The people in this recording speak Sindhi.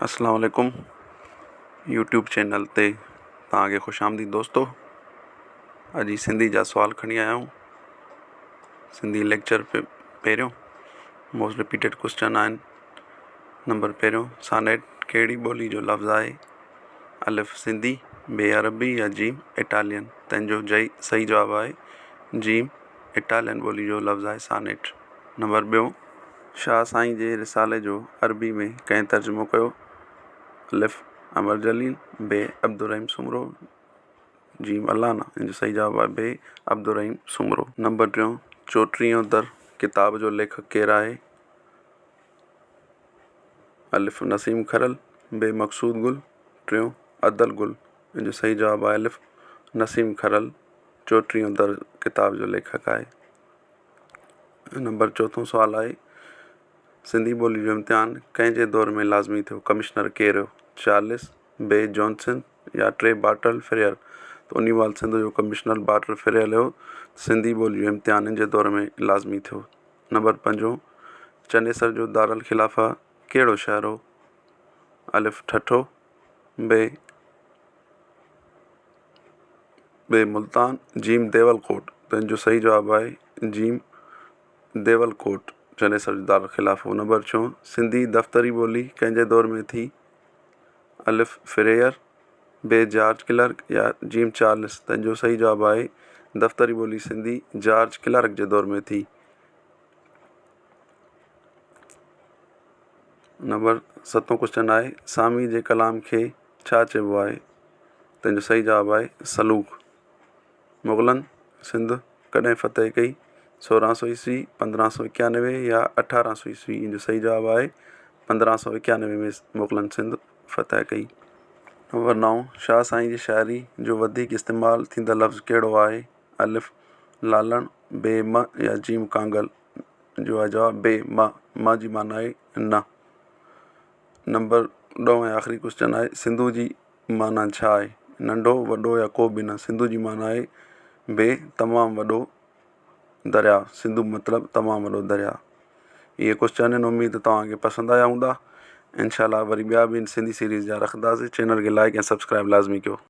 اسلام عليڪم يوٽيوب چينل تي توهان کي خوش آمديد دوستو اڄ هي سنڌي جا سوال کڻي آيا آهيون سنڌي ليڪچر پهريون موسٽ رپيٽيڊ ڪوشچن آهن نمبر پهريون سانيٽ ڪهڙي ٻولي جو لفظ آهي الف سنڌي بي عربي يا جيم اٽالين تنهن جو جئي صحيح جواب آهي جيم اٽالين ٻولي جو لفظ آهي سانيٽ نمبر ٻيو شاهه سائين جي رسالي جو عربي ۾ ڪنهن ترجمو ڪيو؟ الف، امر جليل، ب، عبدالرحيم سومرو، ج، الانا. ان جو صحيح جواب آهي ب، عبدالرحيم سومرو. نمبر ٽيون، چوٽيهون در ڪتاب جو ليکڪ ڪير آهي؟ الف، نسيم کرل، ب، مقصود گل، ٽيون، ادل گل. ان جو صحيح جواب آهي الف، نسيم کرل چوٽيهون در ڪتاب جو ليکڪ آهي. نمبر چوٿون سوال آهي، سنڌي ٻولي جو امتحان ڪنهن جي دور ۾ لازمي ٿيو؟ ڪمشنر ڪير هيو؟ چارلس، بي جانسن يا ٽي بارٽل فريئر؟ ته انهي مهل سنڌ جو ڪمشنر بارٽل فريئر هيو. سنڌي ٻولي جو امتحان ان جي دور ۾ لازمي ٿيو. نمبر پنجون، چنيسر جو دارالخلافه ڪهڙو شهر هو؟ الف ٺٽو، بي ٻي ملتان، جيم ديول ڪوٽ. تنهن جو صحيح جواب آهي جيم ديول ڪوٽ چنيسر جو دارالخلافه هو. نمبر ڇهون، سنڌي دفتري ٻولي ڪنهن جي دور ۾ ٿي؟ الف فريئر، بي جارج ڪلارڪ يا جيم چارلس. تنهن جو صحيح جواب آهي دفتري ٻولي سنڌي جارج ڪلارڪ جي دور ۾ ٿي. نمبر ستون ڪوشچن آهي سامي جي ڪلام کي ڇا چئبو آهي؟ تنهن جو صحيح جواب آهي سلوڪ. مغلن سنڌ ڪڏهن فتح ڪئي؟ 1600 عيسوي، 1591 يا 1800 عيسوي؟ ان جو صحيح جواب آهي 1591 ۾ مغلن سنڌ فتح ڪئي. نمبر نائون، شاهه سائين جي شاعري جو وڌيڪ استعمال ٿيندڙ لفظ ڪهڙو آهي؟ الف، لالڻ، ب، م يا ج، ڪانگل. جو آهي جواب ب، م، م جي معنيٰ آهي نه. نمبر ڏهون ۽ آخري ڪوشچن آهي سنڌو جي معنيٰ ڇا آهي؟ ننڍو، وڏو يا ڪو به نه؟ سنڌو جي معنيٰ آهي بي تمام وڏو درياء سنڌو مطلب تمام وڏو درياء. اهي ڪوشچن آهن اميد ته توهان کي پسند آيا هوندا انشاء الله وري ٻيا به سنڌي سيريز جا رکنداسين چينل کي لائڪ ۽ سبسڪرائب لازمي ڪيو.